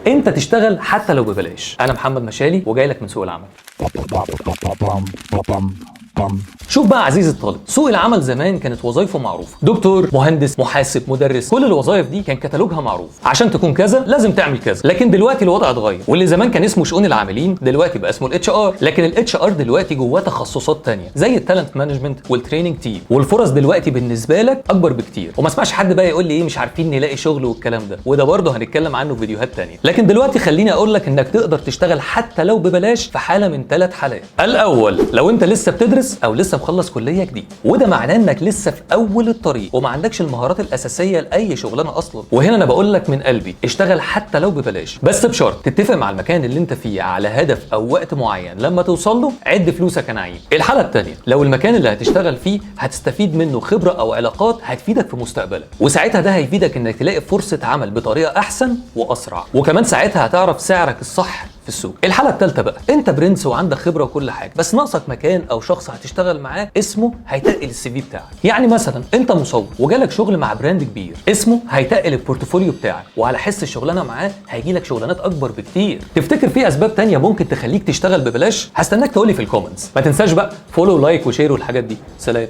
امتى تشتغل حتى لو ببلاش؟ انا محمد مشالي وجاي لك من سوق العمل. شوف بقى عزيزي الطالب، سوق العمل زمان كانت وظايفه معروفة، دكتور، مهندس، محاسب، مدرس، كل الوظائف دي كان كتالوجها معروف، عشان تكون كذا لازم تعمل كذا. لكن دلوقتي الوضع اتغير، واللي زمان كان اسمه شؤون العاملين دلوقتي بقى اسمه ال HR. لكن ال HR دلوقتي جواه تخصصات تانية زي ال talent management وال training team، والفرص دلوقتي بالنسبة لك اكبر بكتير. وما اسمعش حد بقى يقول لي ايه مش عارفين نلاقي شغل والكلام ده، وده برضه هنتكلم عنه في فيديوهات تانية. لكن دلوقتي خليني اقول لك انك تقدر تشتغل حتى لو ببلاش في حاله من 3 حالات. الاول، لو انت لسه بتدرس او لسه مخلص كليه جديد، وده معناه انك لسه في اول الطريق وما عندكش المهارات الاساسية لاي شغلانة اصلا. وهنا انا بقول لك من قلبي، اشتغل حتى لو ببلاش، بس بشرط تتفق مع المكان اللي انت فيه على هدف او وقت معين، لما توصل له عد فلوسك يا نعيم. الحالة الثانية، لو المكان اللي هتشتغل فيه هتستفيد منه خبره او علاقات هتفيدك في مستقبلك، وساعتها ده هيفيدك انك تلاقي فرصة عمل بطريقة احسن واسرع، وكمان ساعتها هتعرف سعرك الصح في السوق. الحالة الثالثة بقى، انت برنس وعندك خبره وكل حاجة، بس ناقصك مكان او شخص هتشتغل معاه اسمه هيتقل ال CV بتاعك. يعني مثلا انت مصور وجالك شغل مع brand كبير، اسمه هيتقل ال portfolio بتاعك، وعلى حس الشغلانة معاه هيجي لك شغلانات اكبر بكتير. تفتكر في اسباب تانية ممكن تخليك تشتغل ببلاش؟ هستناك تقولي في ال comments. ما تنساش بقى follow، like و share والحاجات دي. سلام.